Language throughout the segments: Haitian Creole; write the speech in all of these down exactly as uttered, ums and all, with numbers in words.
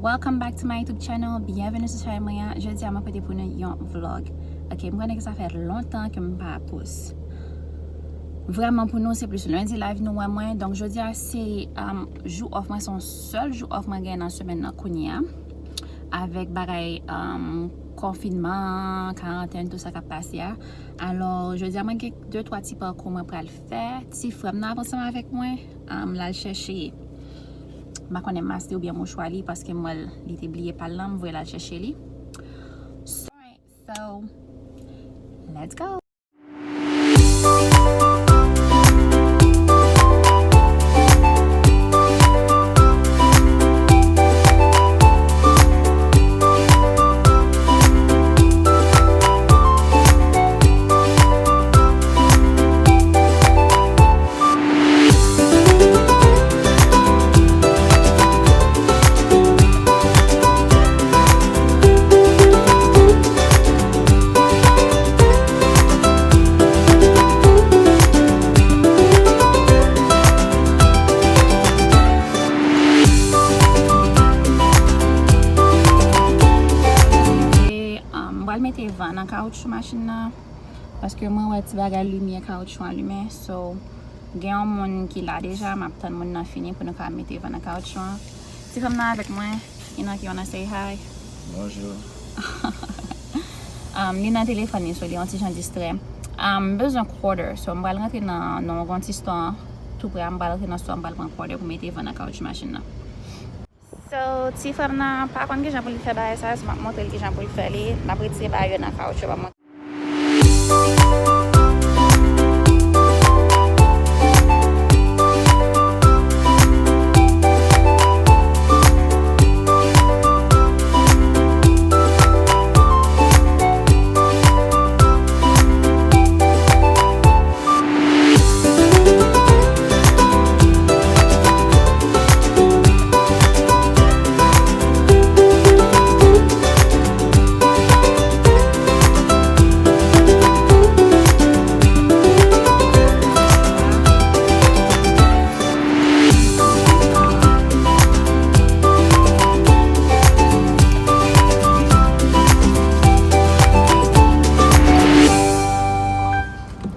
Welcome back to my YouTube channel. Byenveni sou chanèl mwen an. Jodi a, mwen pote pou nou yon vlog. Ok, m konnen ke sa fè lontan ke m pa post. Vrèman, pou nou, se plis lendi live nou wè mwen. Donk, jodi a, se, um, jou off mwen, se yon sèl jou off mwen gen nan semèn nan kounye a. Avèk bagay, um, konfinman, karantèn, tout sa k ap pase a. Alò, jodi a, mwen gen de twa ti pakou mwen pral fè. Ti frè m nan ap ansanm avèk mwen. Um, l al chèche, m pa konnen, mask li oubyen mouchwa li, paske m wè l, li te bliye pa l lan, m voye l al chèche li. So, alright, so, let's go. E, um, m pral mete van nan kawotchou machin nan. Paske mwen wè ti bagay limyè kawotchou an limen. So, gen yon moun ki la deja, m ap tann moun nan fini pou nou ka mete van nan kawotchou an. Ti fanm nan avèk mwen, you know, if you wanna say hi. Bonjou. Um, li nan telefòn li, so li yon ti jan distrè. Um, m bezwen quarter, so m pral rantre nan, nan yon ti store tou prè a, m pral rantre nan store, m pral pran quarter pou mete van nan kawotchou machin nan. So, ti frè m nan pa konn kijan pou li fè bagay sa, so m ap montre l kijan pou l fè li. M ap retire bagay yo nan kawotchou, m ap montre.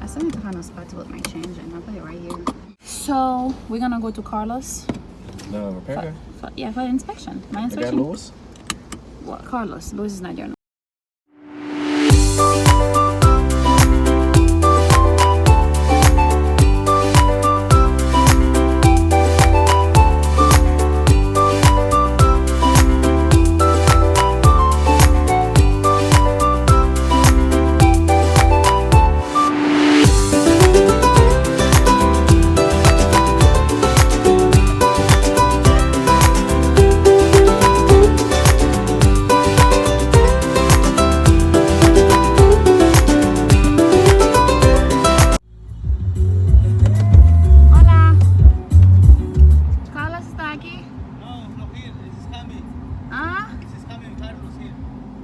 I still need to find a spot to put my change in. I'll put it right here. So, we're gonna go to Carlos. The repair guy? For, for, yeah, for the inspection. My inspection. The guy Louis? What, Carlos? Louis is not there no. Hola. Carlos está aquí? No, no here. This is coming. Ah? This is coming, Carlos here.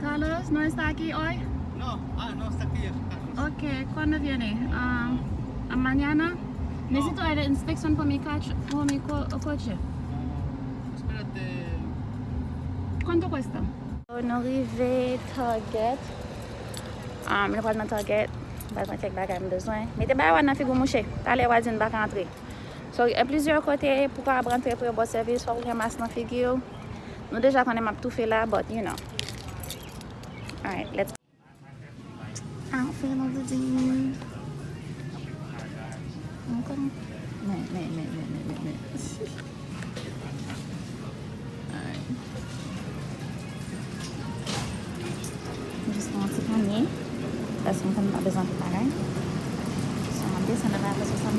Carlos no está aquí hoy? No, ah, no está aquí, Carlos. Ok, ¿cuándo viene? Ah, mañana. Necesito la inspección por mi coche, por mi co-, coche. Ah, espérate. ¿Cuánto cuesta? Nou rive Target. Ah, nou pral nan Target. M pral pran kèk bagay m bezwen. Mete bagay w nan figi w, mouche. Talè w a di n pa ka antre. So, gen plizyè kote pou w kapab rantre pou yo ba w sèvis, fòk ou gen mask nan figi w. Nou deja konnen m ap toufe la, but you know. Alright, let's go. Outfit of the day. Welcome. Men, men, men. Alright. M jis pran yon ti panye. Paske m konn m pa bezwen anpil bagay. So, m ap desann nan bagay sa.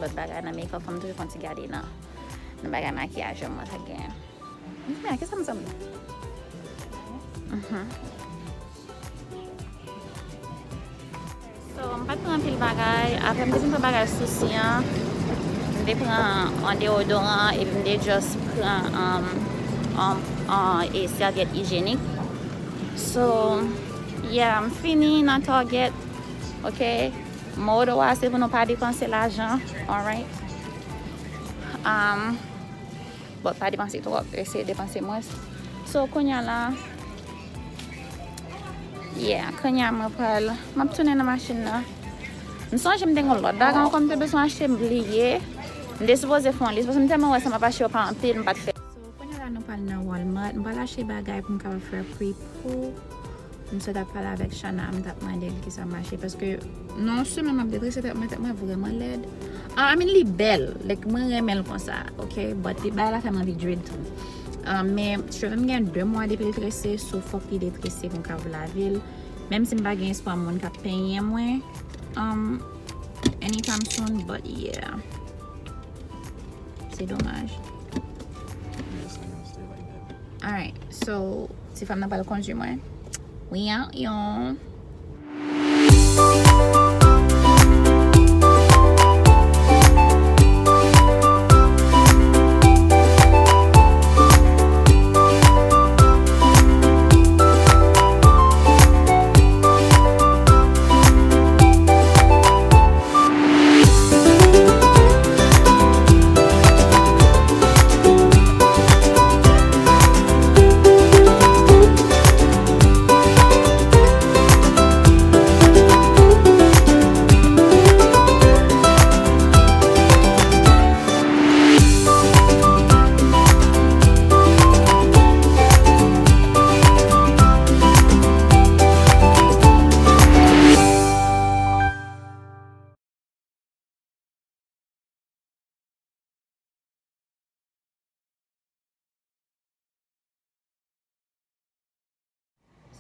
Lòt bagay nan makeup, fò m toujou fè yon ti gade nan, nan bagay makiyaj yo mwen ta gen. Men, kisa m sanble? Mhm. So, m pa t pran anpil bagay. Apre m te fin pran bagay sou si an, m te pran yon deodoran epi m te just pran um, um, um, e sèvyèt ijyenik. So, yeah, m fini nan Target. Ok? Moto a se pou nou pa depanse lajan. Alright? Um, But pa depanse twòp, eseye depanse mwens. So, kounye a la, yeah, kounye a mwen pral, m ap tounen nan machin nan. M sonje m te gen yon lòt bagay ankò m te bezwen achte, m bliye. M te sipoze fè yon lis, paske m tèlman wè sa m ap achte yo pa anpil, m pa t fè. So, kounye a la nou pral nan Walmart, m pral achte bagay pou m kapab fè pre-pou. M sot ap pale avèk Shana, m t ap mande l kisa m achte, paske nan yon semèn m ap detrese tèt mwen, tèt mwen vrèman lèd. Ah, I mean, li bèl, like, mwen renmen l konsa, ok? But li, bagay la fè m anvi dread tou. Ah, men cheve m gen de mwa depi l trese, so fòk li detrese pou m kapab lave l. Menm si m pa gen espwa moun k ap penyen mwen, um, anytime soon, but yeah. Se domaj. Alright, so, ti fanm nan pral kondui mwen. We out, y'all.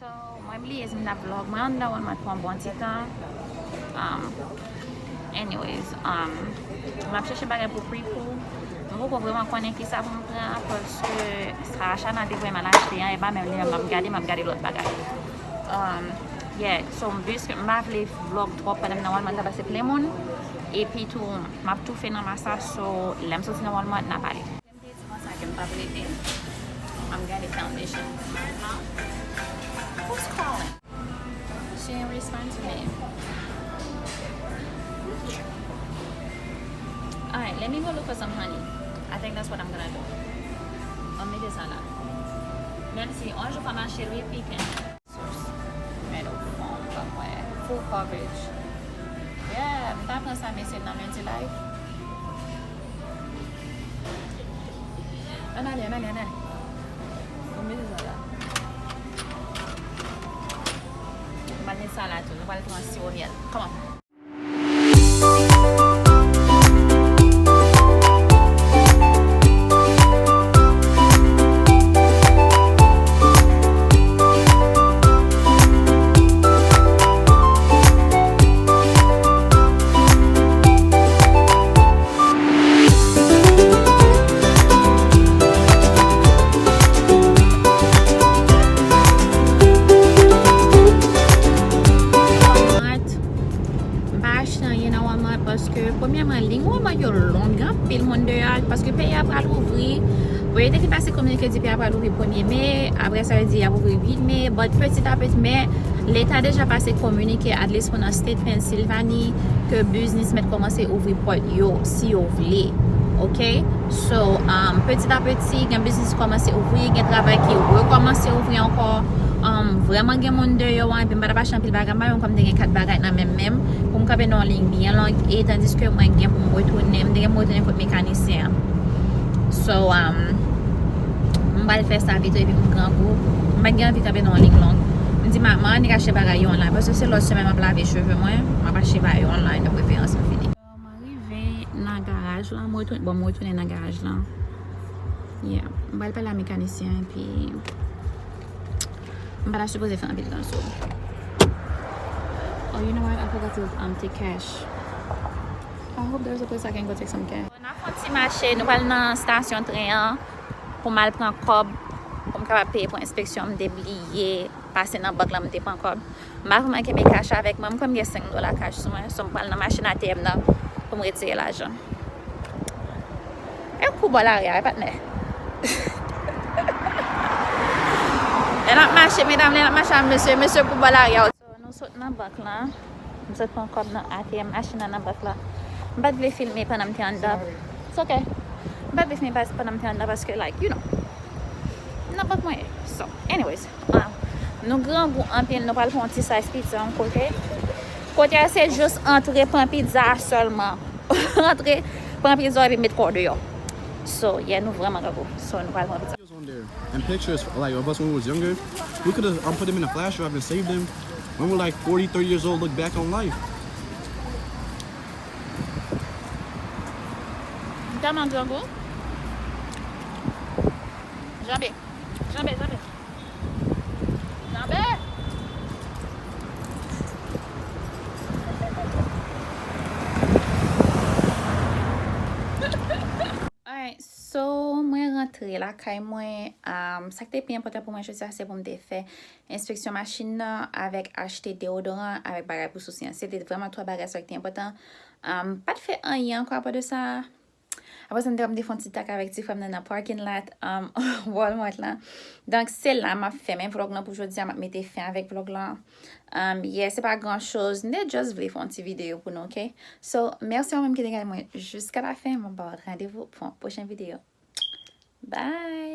So, mwen bliye si m t ap vlog. Mwen anndan Walmart pou yon bon ti tan. Um, anyways, um, m ap chèche bagay pou pre-pou. Mwen poko vrèman konnen kisa pou m pran, paske sa Shana te voye m al achte an, e pa menm li menm m ap gade, m ap gade lòt bagay. Um, yeah, so, m, m pa vle vlog twòp pandan m nan Walmart la, paske plen moun. Epi tou, m ap toufe nan mas la, so, lè m soti nan Walmart, n a pale. M te di konsa ke m p ap rete. M ap gade foundation. Who's calling? She ain't respond to me. Alright, let me go look for some honey. I think that's what I'm gonna do. Mwen mete sa la. Menm si yon jou pa mache, l wi piken. Men nou fon, ban mwen full coverage. Yeah, m ta pran sa, mesye, nan Multi Life. Ann ale, ann ale, ann ale. Ou mete sa la. M al met sa la tou. Nou pral pran siwo myèl. Come on. Walmart. M pa achte anyen nan Walmart paske, premyèman, liy Walmart yo long anpil, moun deyò a, paske peyi a pral ouvri. Bon, yo te fin pase kominike di peyi a pral ouvri premye me, apre sa, yo di y ap ouvri uit me, but petit à petit, men Leta deja pase kominike, at least pou nan State Pennsylvanie, ke biznis mèt kòmanse ouvri pòt yo, si yo vle. Ok? So, um, petit à petit, gen biznis kòmanse ouvri, gen travay ki rekòmanse ouvri ankò. Um, vrèman gen moun deyò an, epi m pa t ap achte anpil bagay, m pa menm kwè m te gen kat bagay nan men m menm, pou m kanpe nan yon liy byen long, e tandiske mwen gen pou m retounen, m te gen pou m retounen kot mekanisyen an. So, um, m pral fè sa vit epi m grangou. M pa t gen anvi kanpe nan yon liy long. M di, "Ma, m annik achte bagay yo online." Paske se lòt semèn m ap lave cheve mwen, m ap achte bagay yo online, de preferans m fini. Mwen rive nan garaj la, mwen retounen, bon, mwen retounen nan garaj la. Yeah, m pral pale a mekanisyen an, epi m pa ta sipoze fè anpil tan, so. Oh, you know what? I forgot to, um, take cash. I hope there's a place I can go take some gas. N ap fè yon ti mache, nou pral nan stasyon tren an pou m al pran kòb, pou m kapab peye pou enspeksyon. M te bliye pase nan bank la, m te pran kòb. M pa vrèman kenbe kach avèk mwen, m kwè m gen senk dola kach sou mwen, so m pral nan machin A T M nan pou m retire lajan. E kou bò lari a, wi, patnè. Lè n ap mache, medam, lè n ap mache a mesye, mesye kou bò lari a. So, nou sot nan bank la. M sot pran kòb nan A T M machin nan, nan bank la. M pa t vle filme pandan m te anndan. It's okay. M pa t vle filme pas-, pandan m te anndan paske, like, you know, nan bank mwen ye. So, anyways, um, nou grangou anpil, nou pral pran yon ti slice pizza yon kote. Kote a se jis antre pran pizza a sèlman. Antre pran pizza epi met kò w deyò. So, yeah, nou vrèman grangou. So, nou pral pran pizza. On there and pictures, like, of us when we was younger, we could have, um, put them in a flash drive and saved them. When we're, like, forty, thirty years old, look back on life. M tèlman grangou. Janbe. Janbe, janbe. Janbe. Alright, so mwen rantre lakay mwen. Um, sa ki te pi enpòtan pou mwen jodi a, se pou m te fè enspeksyon machin nan avèk achte deodoran avèk bagay pou sousi an. Se te vrèman twa bagay sa ki te enpòtan. Um, pa t fè anyen ankò apa de sa. Apre sa, m te, m te fè yon ti tak avèk ti frè m nan nan parking lot, um, Walmart la. Donk, se la m ap fèmen vlòg lan pou jodi a, m ap mete fen avèk vlòg lan. Um, yeah, se pa gran choz. M te just vle fè yon ti videyo pou nou, ok? So, mèsi ou menm ki te gade mwen jiska la fen. Mwen ba w randevou pou yon pwochen videyo. Bye!